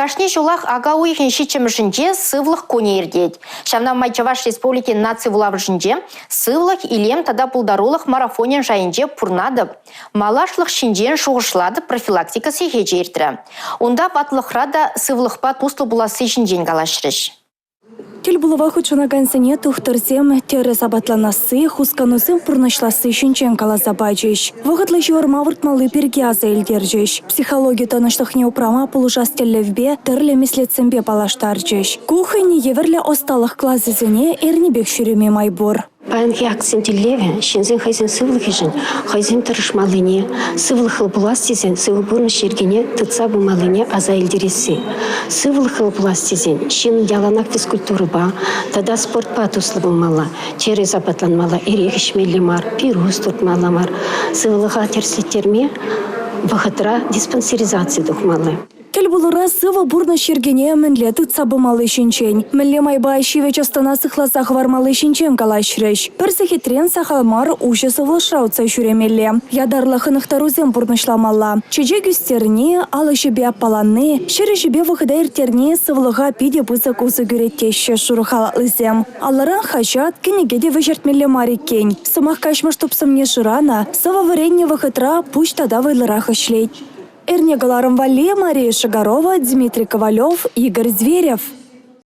Кашни ҫулах ака уйӑхӗн ҫиччӗмӗшӗнче Сывлӑх кунӗ иртет. Ҫавна май Чӑваш Республикин наци вулавӑшӗнче Сывлӑх, илем тата пултарулӑх марафонӗн шайӗнче пурӑнатӑп, малашлӑх ҫинчен шухӑшлатӑп профилактика сехечӗ иртрӗ. Унта ватлӑхра та сывлӑхпа туслӑ пуласси ҫинчен калаҫрӗҫ. Тӗл пулӑва хутшӑнакансене тухтӑрсем тӗрӗс апатланасси, хусканусем пурнӑҫласси ҫинчен каласа пачӗҫ. Вӑхӑтлӑ ҫывӑрма выртмалли пирки аса илтерчӗҫ. Психологи тӑнӑҫлӑхне упрама пулӑшас тӗллевпе тӗрлӗ меслетсемпе паллаштарчӗҫ. Ку хӑйне евӗрлӗ ӑсталӑх класӗсене эрнипех ҫӳреме май пур. Паянхи акцин тӗллевӗ – ҫынсен хӑйсен сывлӑхӗшӗн хӑйсен тӑрӑшмаллине, сывлӑхлӑ пулас тесен сывӑ пурнӑҫ йӗркине тытса пымаллине аса илтересси. Сывлӑхлӑ пулас тесен ҫын яланах физкультурӑпа тата спортпа туслӑ пулмалла, тӗрӗс апатланмалла, эрех ӗҫмелле мар, пирус туртмалла мар. Сывлӑха тӗрӗслеттерме вӑхӑтра диспансеризаци тухмалла. Тӗл пулура сывӑ пурнӑҫ йӗркине мӗнле тытса пымалли ҫинчен, мӗнле майпа ҫивӗч ӑс-тӑна сыхласа хӑвармалли ҫинчен калаҫрӗҫ. Пӗр сехетрен сахал мар уҫӑ сывлӑшра утса ҫӳремелле, ятарлӑ хӑнӑхтарусем пурнӑҫламалла. Чечек ӳстерни, ал ӗҫӗпе аппаланни, ҫӗр ӗҫӗпе вӑхӑта ирттерни сывлӑха питӗ пысӑк усӑ кӳрет теҫҫӗ шурӑ халатлисем. Алӑран хаҫат, кӗнеке те вӗҫертмелле мар иккен. Сӑмах каҫмӑш тупсӑмне шыранӑ, сӑвӑ вӗреннӗ вӑхӑтра пуҫ тата вӑйлӑрах ӗҫлет. Эрне кӑларӑм валли Мария Шигарова, Дмитрий Ковалев, Игорь Зверев.